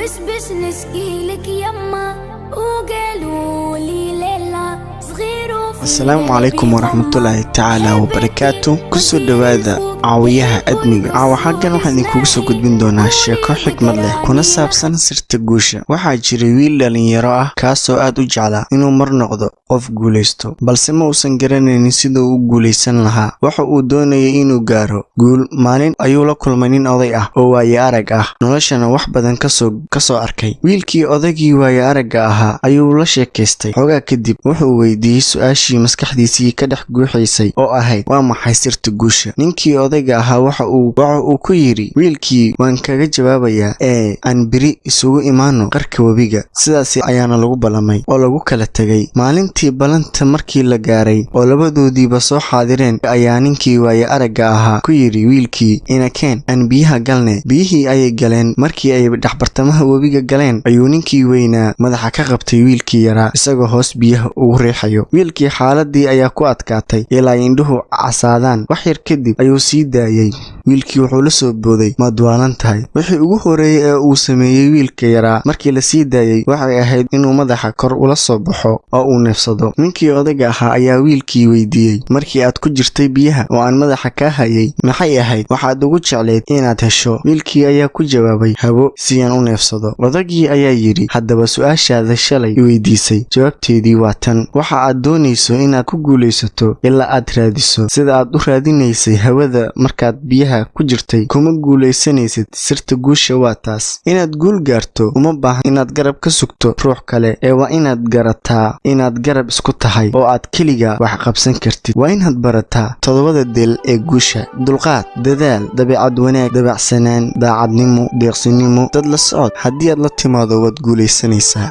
مش باش نشكيلك يما وقالوا لي لالا صغير. Asalaamu calaykum waraxmatullaahi tacaala wabarakaatu. Kusoo dhowaada Caawiyaha Admiga. Caawa xaggan waxaan idinkugu soo gudbin doonaa sheeko xikmad leh kuna saabsan sirta guusha. Waxaa jiray wiil dhalinyaro ah kaasoo aad u jeclaa inuu mar noqdo qof guulaysto, balse ma uusan garanaynin sida uu u guulaysan lahaa. Waxa uu doonayay inuu gaaro guul. Maalin ayuu la kulmay nin oday ah oo waaye arag ah, noloshana wax badan kasoo arkay. Wiilkii odaygii waaye aragga ahaa ayuu la sheekaystay xoogaa kadib. Wuxuu weydiiyey su-aashii maskaxdiisii ka dhex guuxaysay oo ahayd: "Waa maxay sirta guusha?" Ninkii odayga ahaa waxa uu ku yidhi wiilkii: "Waan kaga jawaabayaa ee aan beri isugu imaano qarka webiga." Sidaasi ayaana lagu ballamay oo lagu kala tegay. Maalintii ballanta markii la gaaray oo labadoodiiba soo xaadireen, ayaa ninkii waaye aragga ahaa ku yidhi wiilkii: "Inakeen, aan biyaha galne." Biyihii ayay galeen. Markii ay dhexbartamaha webiga galeen, ayuu ninkii weynaa madaxa ka qabtay wiilkii yaraa, isagoo hoos biyaha ugu riixayo. Wiilkii xaaladii ayaa ku adkaatay ilaa indhuhu casaadaan. Wax yar kadib ayuu sii daayey. Wiilkii wuxuu la soo booday: "Maad waalan tahay?" Wixii ugu horeeyey ee uu sameeyey wiilka yaraa markii la sii daayey waxay ahayd inuu madaxa kor ula soo baxo oo uu neefsado. Ninkii odayga ahaa ayaa wiilkii weydiiyey: "Markii aad ku jirtay biyaha oo aan madaxa kaa hayay, maxay ahayd waxaad ugu jeclayd inaad hesho?" Wiilkii ayaa ku jawaabay: "Hawo, si aan u neefsado." Odaygii ayaa yidhi: "Haddaba su-aashaada shalay i weydiisay jawaabteedii waa tan. Waxa aad doonayso inaad ku guulaysato ilaa aad raadiso sida aad u raadinaysay hawada markaad biyaha ku jirtay, kuma guulaysanaysid. Sirta guusha waa taas. Inaad guul gaarto uma baahan inaad garab ka sugto ruux kale, ee waa inaad garataa inaad garab isku tahay oo aad keliga wax qabsan kartid. Waa inaad barataa toddobada del ee guusha: dulqaad, dadaal, dabeecad wanaag, dabacsanaan, daacadnimo, deeqsinimo, dad la socod. Haddii aad la timaado, waad guulaysanaysaa."